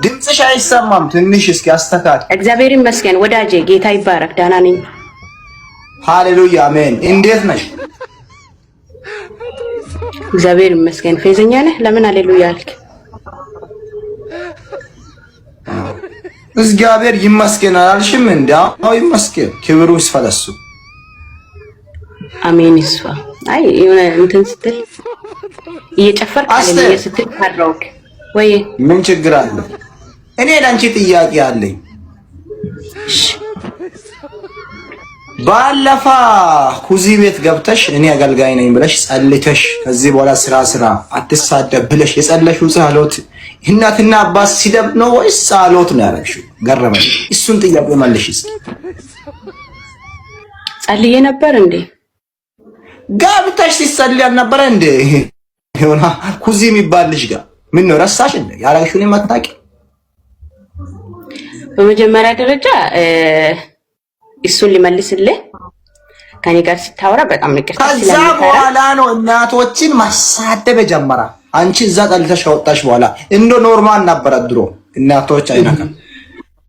ድምፅሽ አይሰማም። ትንሽ እስኪ አስተካክል። እግዚአብሔር ይመስገን ወዳጄ፣ ጌታ ይባረክ። ደህና ነኝ። ሃሌሉያ አሜን። እንዴት ነሽ? እግዚአብሔር ይመስገን። ፌዘኛ ነህ? ለምን ሃሌሉያ አልክ? እግዚአብሔር ይመስገን አላልሽም? እንዴ? አዎ ይመስገን፣ ክብሩ ይስፋ ለእሱ። አሜን ይስፋ። አይ የሆነ እንትን ስትል እየጨፈርክ ሃሌሉያ ስትል ካራውክ ወይ ምን ችግር አለ? እኔ ለአንቺ ጥያቄ አለኝ። ባለፋ ኩዚ ቤት ገብተሽ እኔ አገልጋይ ነኝ ብለሽ ጸልተሽ ከዚህ በኋላ ስራ ስራ አትሳደብ ብለሽ የጸለሽው ጸሎት እናትና አባት ሲደብ ነው ወይስ ጸሎት ነው ያደረግሽው? ገረመኝ። እሱን ጥያቄ መልሽ እስኪ። ጸልዬ ነበር እንዴ? ገብተሽ ሲጸልይ አልነበረ እንዴ? የሆነ ኩዚ የሚባል ልጅ ጋር ምን ነው ረሳሽ እንዴ? ያደረግሽውን የማታውቂ። በመጀመሪያ ደረጃ እሱን ሊመልስልህ ከኔ ጋር ስታወራ በጣም ይቅርታ። ከዛ በኋላ ነው እናቶችን ማሳደብ ጀመራ። አንቺ እዛ ጠልተሽ ከወጣሽ በኋላ እንደ normal ነበረ ድሮ እናቶች አይነካም።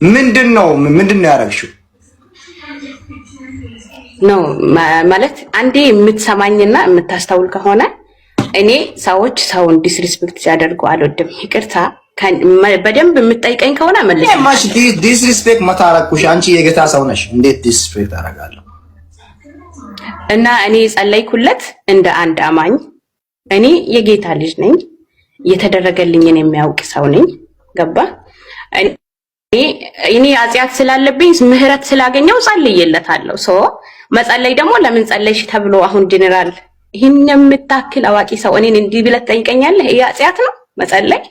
ምንድነው ምንድነው ያደረግሽው? ነው ማለት አንዴ የምትሰማኝና የምታስተውል ከሆነ እኔ ሰዎች ሰውን disrespect ሲያደርጉ አልወድም። ይቅርታ በደንብ የምትጠይቀኝ ከሆነ መልስ። ማሽ disrespect መታረኩሽ። አንቺ የጌታ ሰው ነሽ፣ እንዴት disrespect አደርጋለሁ? እና እኔ ጸለይኩለት እንደ አንድ አማኝ። እኔ የጌታ ልጅ ነኝ፣ የተደረገልኝን የሚያውቅ ሰው ነኝ። ገባ? እኔ ኃጢአት ስላለብኝ ምህረት ስላገኘው ጸልዬለታለሁ። So መጸለይ ደግሞ ለምን ጸለይሽ ተብሎ አሁን ጀኔራል ይህን የምታክል አዋቂ ሰው እኔን እንዲህ ብለህ ትጠይቀኛለህ? ይሄ ኃጢአት ነው መጸለይ?